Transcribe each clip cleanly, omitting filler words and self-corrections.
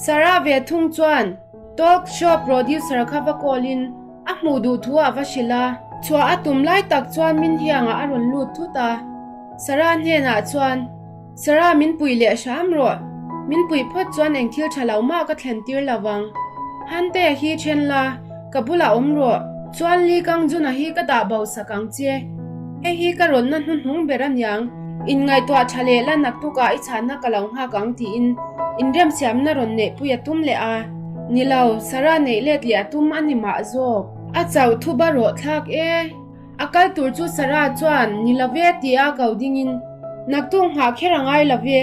Sarah ve thung chuan talk show producer kha va call in a hmuh duh thu a va hrilh a. Chhuah a tum lai tak chuan min hiangah a rawn lut thut a. Sarah hnenah chuan, Sarah min puih leh hram rawh, min puih phawt chuan eng thil tha lo mah ka thlen tir lo vang. Hante hi then la, ka bulah awm rawh. Chuan Lee Kang Jun-a hi ka dah bo sak ang che. Hei hi ka rawnna hnuhnung ber aniang, inngaihtuah tha leh la naktukah i chhanna ka lo nghak ang tiin inremsiamna rawn neihpui a tum leh a. Ni lo, Sarah neih let leh a tum a ni mah zawk. A chauh thuba rawh thlak e. A kal tur chu Sarah chuan ni lo ve tia ko dingin, Naktuk nghah kher a ngai lo ve,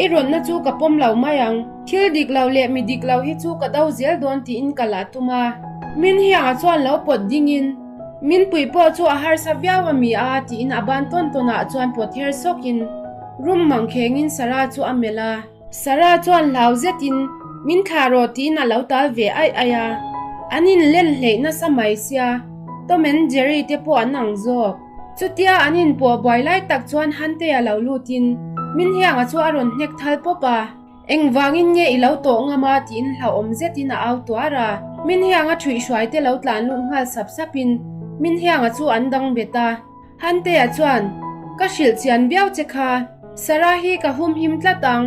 i rawnna chu ka pawm lo mai ang. Thil dik lo leh mi dik lo hi chu ka do zel dawn tiin kal a tum a. Min hianga chuan lo pawt dingin, Min puih pawh chu a harsa viau a mi a tiin a ban tawn tawnah chuan pawt her sawkin rum mangkhengin Sarah chu a melh a. Sarah chuan hlau zetin min thlah rawh tiin a lo tal ve aih aih a, an in len hleih nasa mai sia, Tom and Jerry te pawh an ang zawk. Chutia an in pawh buai lai tak chuan Hante-a lo lutin min hianga chu a rawn hnek thal pawp a, Engvangin nge i lo tawh ngam a tiin hlauhawm zetin a au tuar a, min hianga ṭhuihhruai te lo tlan lut nghal sap sapin min hianga chu an dang bet a. Hantea chuan, Ka hrilh chian viau che kha, Sarah hi ka humhim tlat ang,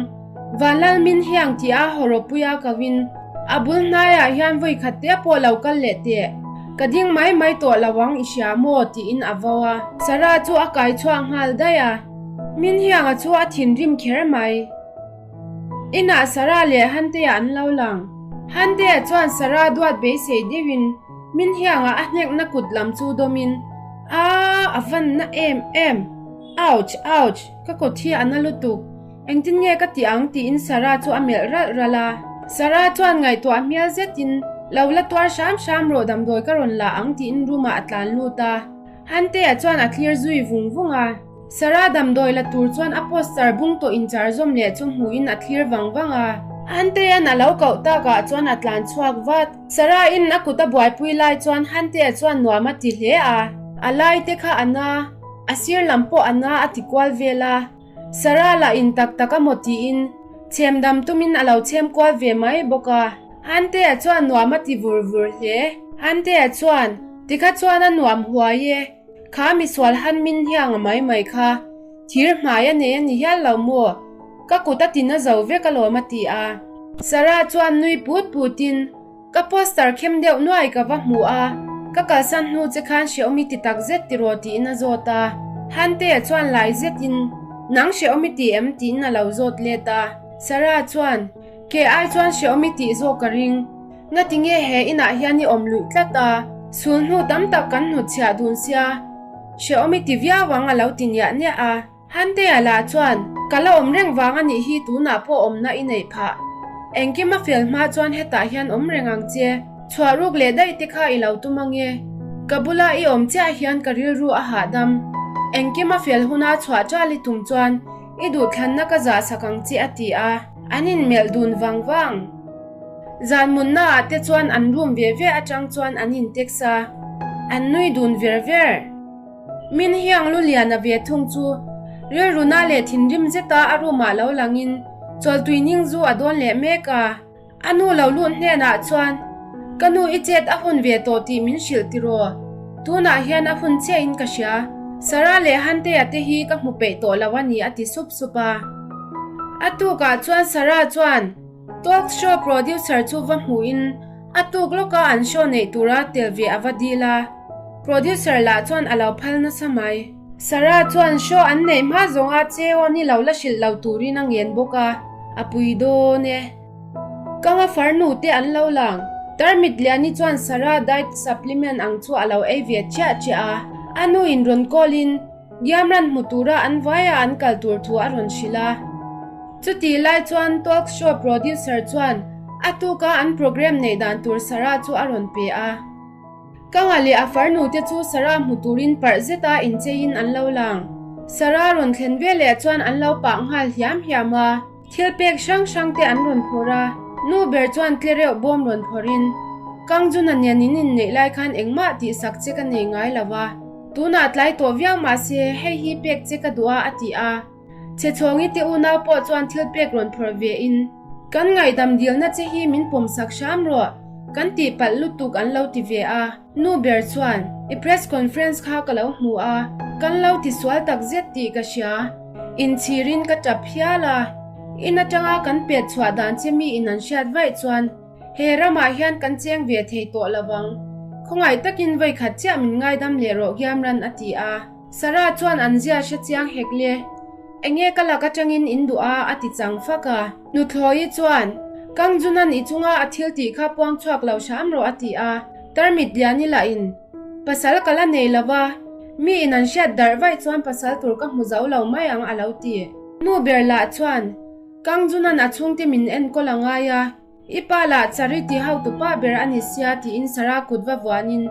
Vanlal min hiang tih a hawrawpuia ka win, a bul hnaiah hian vawi khat te pawh lo kal leh teh, ka ding mai mai tawh lo ang i hria maw tiin a vo a. Sarah chu a kai chhuak nghal daih a, Min hianga chu a thinrim kher mai. Inah Sarah leh Hantea an lo lang. Hantea chuan Sarah duat beisei deuhin Min hianga a hnekna kut lam chu dawmin, Aaa, a van na em em! Ouch! Ouch! Ka kut hi a na lutuk. Engtin nge ka tih ang? tiin Sarah chu a melh ralh ralh a. Sarah chuan ngaihtuah hmel zetin, Lo la tuar hram hram rawh damdawi ka rawn la ang tiin room ah a tlan lut a. Hantea chuan a thlir zui vung vung a. Sarah damdawi la tur chuan a poster bung tawh inchar zawm leh chu hmuhin a thlir vang vang a. Hantea'n a lo koh takah chuan a tlan chhuak vat. Sarah-in a kut a buaipui lai chuan Hantea chuan nuam a ti hle a. A lai te kha a na, a sir lam pawh a na a ti kual vel a. Sarah lah in tak tak a maw tiin chhem dam tumin a lo chhem kual ve mai bawk a. Hantea chuan nuam a ti vur vur hle. Hantea chuan, Tikha chuan a nuam huai e. Kha misual han min hiang a mai mai kha. Thir hmai a nei a ni hial lo maw? Ka kut a tin a zo vek alawm a ti a. Sarah chuan nui put putin, Ka poster khem deuh nuai ka va hmu a, ka kalsan hnu che khan hrehawm i ti tak zet tiraw tiin a zawt a. Hantea chuan lai zetin, Nang hrehawm i ti em? tiin a lo zawt let a. Sarah chuan, Ke ai chuan hrehawm i tih zawk ka ring. Ngati nge he inah hian i awm luih tlat a? Sul hnu tam tak kan hnutchhiah dun sia, hrehawm i ti viau ang a lo ti niah niah a. Hantea lah chuan, Ka la awm reng vang a nih hi tunah pawh awmna i neih phah. Engkim a fel hma chuan hetah hian awm reng ang che. Chhuah ruk leh daih te kha i lo tum ange. Ka bula i awm chiah hian ka rilru a hahdam. Engkim a fel huna chhuah ṭal i tum chuan i duhthlanna ka zah sak ang che a ti a. An inmelh dun vang vang. Zan munna ah te chuan an room ve ve atang chuan an in text a, an nui dun ver ver. Min hiang lu lian a ve thung chu rilruna leh thinrim zeta a room ah lo langin chawltui ning zu a dawn leh mek a. A nu lo lut hnenah chuan, Ka nu i chet a hun ve tawh tih min hrilh tiraw? Tunah hian a hun chiahin ka hria. Sarah leh Hantea te hi ka hmu peih tawh lo a ni a ti sup sup a. A tukah chuan Sarah chuan Talk show producer chu va hmuhin a tuk lawka an show neih tura tel ve a va dil a, producer lah chuan a lo phal nasa mai. Sarah chuan show an neih hma zawnga Cheo ni lo la hrilh lo turin a ngen bawk a, a pui dawn e. Kanga farnu te an lo lang. Tarmit Liani chuan Sarah diet supplement ang chu a lo ei ve chiah chiah a, a nu in rawn call in Giamran hmu tura an vaia an kal tur thu a rawn hrilh a. Chutih lai chuan talk show producer chuan a tuka an program neih dan tur Sarah chu a rawn pe a. Kanga leh a farnu te chu Sarah hmu turin parh zeta incheiin an lo lang. Sarah rawn thlen veleh chuan an lo pah nghal hiam hiam a. Thil pek hrang hrang te an rawn phawrh a, nu ber chuan tle reuh bawm rawn phawrhin, Kangjuna nen in inneih lai khan engmah tihsak che ka nei ngai lo va, tunah tlai tawh viau mah se hei hi pek che ka duh a a ti a. Chhechhawngi te unau pawh chuan thil pek rawn phawrh ve in. Kan ngaihdam dilna che hi min pawmsak hram rawh, kan tihpalh lutuk an lo ti ve a. Nu ber chuan, I press conference kha ka lo hmu a, kan lo tisual tak zet tih ka hria. Inchhirin ka tap hial a, in atanga kan pet chhuah dan che mi in an hriat vaih chuan he ramah hian kan cheng ve thei tawh lo vang. Khawngaih takin vawi khat chiah min ngaidam leh rawh Giamran a ti a. Sarah chuan an zia hre chiang hek le. Enge ka lak atangin in duh a a ti chang fak a. Nuthlawi chuan, Kang Junan i chunga a thil tih kha puang chhuak lo hram rawh a ti a. Tarmit lian i lah in, Pasal ka la nei lo va, mi in an hriat darh vaih chuan pasal tur ka hmu zo lo mai ang a lo ti. Nu ber lah chuan, Kang Junan a chhungte min enkawl a ngai a, I pa lah Charity hotu pa ber a ni sia tiin Sarah kut va vuanin,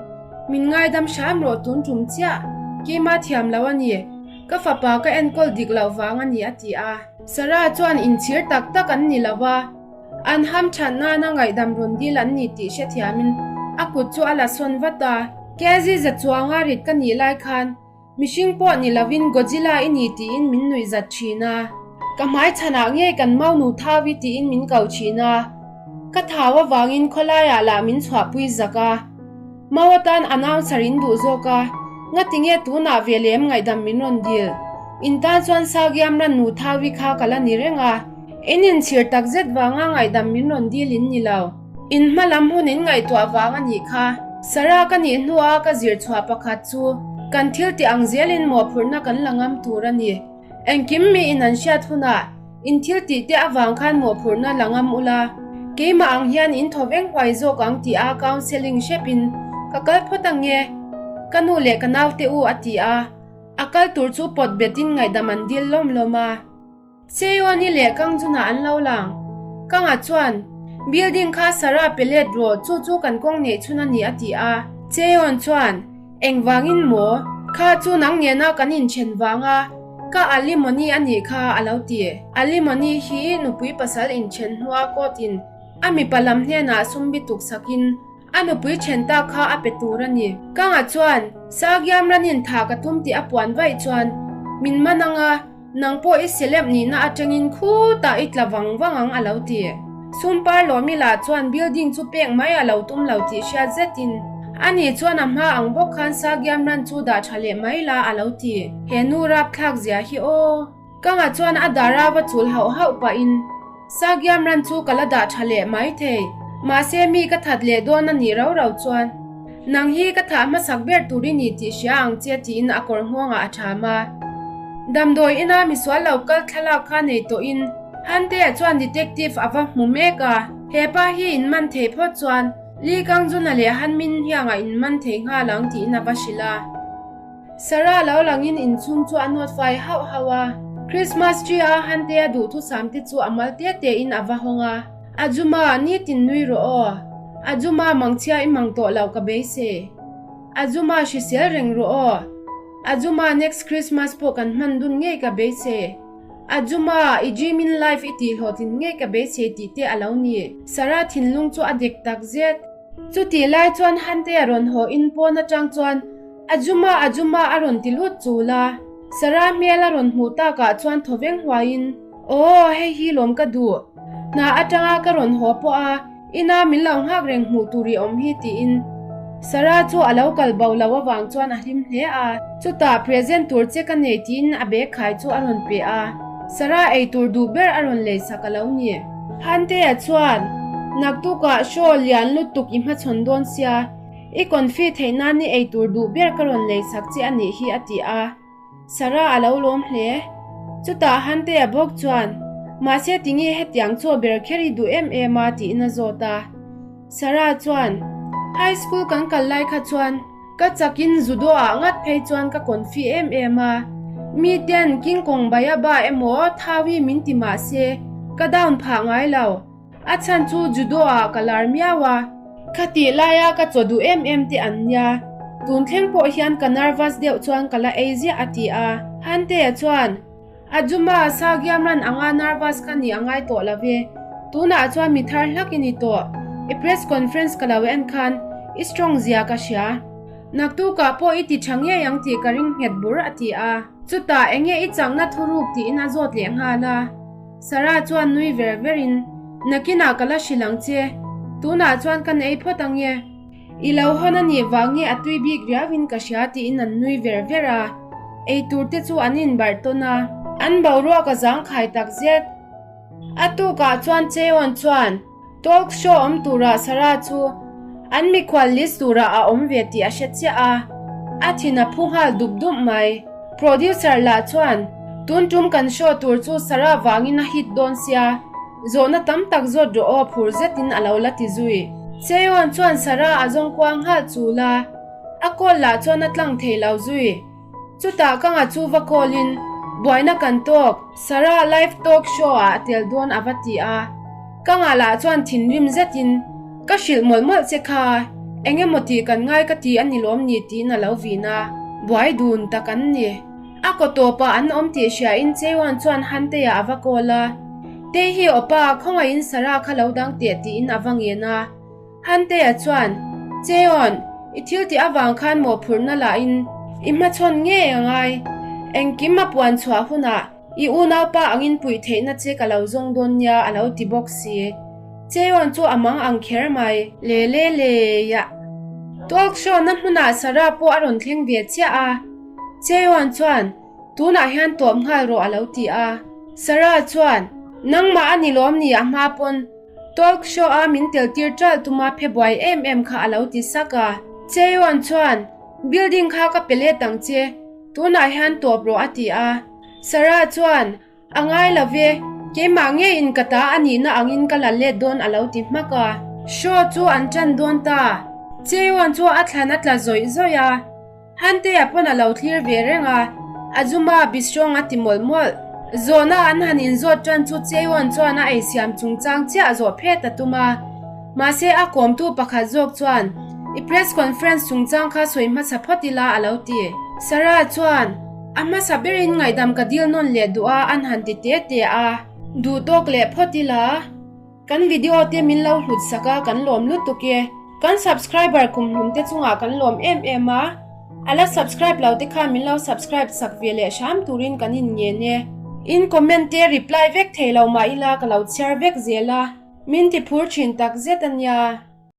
Min ngaidam hram rawh tun tum chiah, keima thiam lo a ni, ka fapa ka enkawl dik loh vang a ni a ti a. Sarah chuan inchhir tak tak an ni lo va. An ham that nana ngaihdam rawn dil an ni tih hrethiamin a kut chu a la sawn vat a. Kezi za chuanga rit ka nih lai khan mihring pawh ni lovin Godzilla i ni tiin min nuih zat thin a. Ka hmai chhanah ngei kan maunu thau i tiin min ko thin a. Ka thau avangin khawlaiah lah min chhuahpui zak a. Mau atan announcer in duh zawk a, ngatinge tunah ve lem ngaihdam min rawn dil. In tan chuan Sagiam ran nu Thawi kha ka la ni reng a, in inchhir takzet vanga ngaihdam min rawn dil in ni lo. In hma lam hun in ngaihtuah vang a nih kha. Sarah ka nih hnua ka zir chhuah pakhat chu kan thil tih ang zelin mawhphurhna kan la ngam tur a ni. Engkim mi in an hriat hunah in thil tih te avang khan mawhphurhna la ngam ula, keimah ang hian in thaw veng huai zawk ang tih a counselling hrep in ka kal phawt ang nge? Ka nu leh ka naute u a ti a, a kal tur chu pawt bet in ngaihdam an dil lawm lawm a. Seiawni leh Kangjuna an lo lang. Kanga chuan, Building kha Sarah pe let rawh, chu chu kan kawng neih chhun a ni a ti a. Seiawn chuan, Engvangin maw? Kha chu nang nena kan inthen vanga ka alimony a nih kha a lo ti. Alimony hi nupui pasal inthen hnua court in a mipa lam hnenah sum bi tuk sakin a nupui then tak kha a pe tur a ni. Kanga chuan Sagiam ranin tha ka tum tih a puan vaih chuan min man anga Nang pawh i celeb nihna atangin khutah i tla vang vang ang a lo ti. Sumpar Lawmila chuan building chu pek mai a lo tum lo tih hriat zetin ani chuan a hma ang bawk khan Sagiam ran chu dah tha leh mai la a lo ti. He nu rapthlak zia hi aw. Kanga chuan a dara va chul hauh hauh pahin Sagiam ran chu ka la dah tha leh mai thei. Mahse mi ka that leh dawn a nih rau rau chuan Nang hi ka thah hmasak ber tur i ni tih hria ang che tiin a kawr nghawngah a ṭham a. Damdawi ina misual lo kal thlalak kha nei tawhin Hante-a chuan detective a va hmu mek a. He pa hi in man thei phawt chuan Lee Kang-jun-a leh Han Min-hyang-a in man thei nghal ang tiin a va hrilh a. Sarah lo langin inchhung chu a nawt fai hauh hauh a. Christmas tree-a Hante-a duhthusam te chu a mal te tein a va hawng a. Ajuma, nitin nui rawh aw. Ajuma, mangchhia i mang tawh lo ka beisei. Ajuma, hrisel reng rawh aw. Ajuma, next Christmas pawh kan hman dun ngei ka beisei. Ajuma, i dream in life i tih hlawhtlin ngei ka beisei tih te a lo ni. Sarah thinlung chu a dek tak zet. Chutih lai chuan Hante a rawn haw in pawn atang chuan Ajuma, Ajuma a rawn ti lut chul a. Sarah hmel a rawn hmuh takah chuan thaw veng huaiin, Aw, hei hi lawm ka duh. Hna atanga ka rawn haw pawh a, ina min lo nghak reng hmuh tur i awm hi tiin Sarah chu a lo kal bo lo avang chuan a hlim hle a. Chutah present tur che ka nei tiin a bag khai chu a rawn pe a, Sarah ei tur duh ber a rawn lei sak a lo ni. Hantea chuan, Naktukah show lian lutuk i hmachhawn dawn sia, i confi theih nan i ei tur duh ber ka rawn lei sak che a nih hi a ti a. Sarah a lo lawm hle. Chutah Hantea bawk chuan, Mahse tinge hetiang chaw ber kher i duh em em a? tiin a zawt a. Sarah chuan, High school kan kal lai kha chuan ka chakin judo ah ngat phei chuan ka confi em em a. Mi ten King Kong Bayaba emaw Thawi min ti mah se ka down phah ngai lo. A chhan chu judo ah ka lar miau a, khatih laia ka chaw duh em em te an nia, tun thleng pawh hian ka nervous deuh chuan ka la ei ziah a ti a. Hantea chuan, Ajuma, Sagiam ran anga nervous ka ni a ngai tawh lo ve, tunah chuan mi thar hlak i ni tawh, i press conference ka lo en khan i strong zia ka hria, naktukah pawh i ti tha ngei ang tih ka ring nghet bur a ti a. Chutah enge i chakna thuruk tiin a zawt leh nghal a. Sarah chuan nui ver verin. Nakinah ka la hrilh ang che, tunah chuan kan ei phawt ang e. I lo hawn a nih vang nge a tui bik riauin ka hria tiin an nui ver ver a, ei tur te chu an inbarh tawn a. An boruak a zangkhai tak zet. A tukah chuan Cheon chuan Talk show awm turah Sarah chu an mikhual list turah a awm ve tih a hre chiah a, a thin a phu nghal dup dup mai. Producer lah chuan, Tun tum kan show tur chu Sarah vangin a hit dawn sia, zawhna tam tak zawt rawh aw phur zetin a lo la ti zui. Cheon chuan Sarah a zawng kual nghal chul a, a call lah chuan a tlang thei lo zui. Chutah ka nga chu va call in, Buaina kan tawk, Sarah live talk show ah a tel dawn a va ti a. Ka nga lah chuan thinrim zetin, Ka hrilh mawlh mawlh che kha, eng emaw tih kan ngai ka ti a ni lawm ni tiin a lo vin a, buai dun tak an ni. A kaw tawpah an awm tih hriain Cheon chuan Hantea a va call a, Tei hi awpa, khawngaihin Sarah kha lo dang teh tiin a va ngen a. Hantea chuan, Cheon, i thil tih avang khan mawhphurhna lahin i hmachhawn ngei a ngai. Engkim a puan chhuah hunah i unaupa angin puih theihna che ka lo zawng dawn nia a lo ti bawk si. Cheon chu a mang ang kher mai. Le le le yah. Talk show na hmunah Sarah pawh a rawn thleng ve chiah a. Cheon chuan, Tunah hian tawp nghal rawh a lo ti a. Sarah chuan, Nangmah a ni lawm ni a hma pawn. Talk show a min tel tir ṭalh tuma phe buai em em kha a lo ti sak a. Chaeyoon chuan, Building kha ka pe let ang che, tunah hian tawp rawh a ti a. Sarah chuan, A ngai lo ve, keimah ngeiin ka ta a nihna angin ka la let dawn a lo ti hmak a. Show chu an ṭan dawn ta. Chaeyoon chu a thlan a tla zawih zawih a. Hantea pawn a lo thlir ve reng a, Azuma Bistro a ti mawlh mawlh. Zawhna an han inzawt tan chu Cheon chuan a eisiam chungchang chiah zawh phet a tum a. Mahse a kawmtu pakhat zawk chuan, I press conference chungchang kha sawi hmasa phawt ila a lo ti. Sarah chuan, A hmasa berin ngaihdam ka dil nawn leh duh a an han ti te te a. Duh tawk leh phawt ila. Kan video te min lo hlut sak a kan lawm lutuk e. Kan subscriber kum hlum te chungah kan lawm em em a, a la subscribe lo te khan min lo subscribe sak ve leh hram turin kan in ngen e. In comment te reply vek thei lo mah ila ka lo chhiar vek zel a, min ti phur thin tak zet a nia.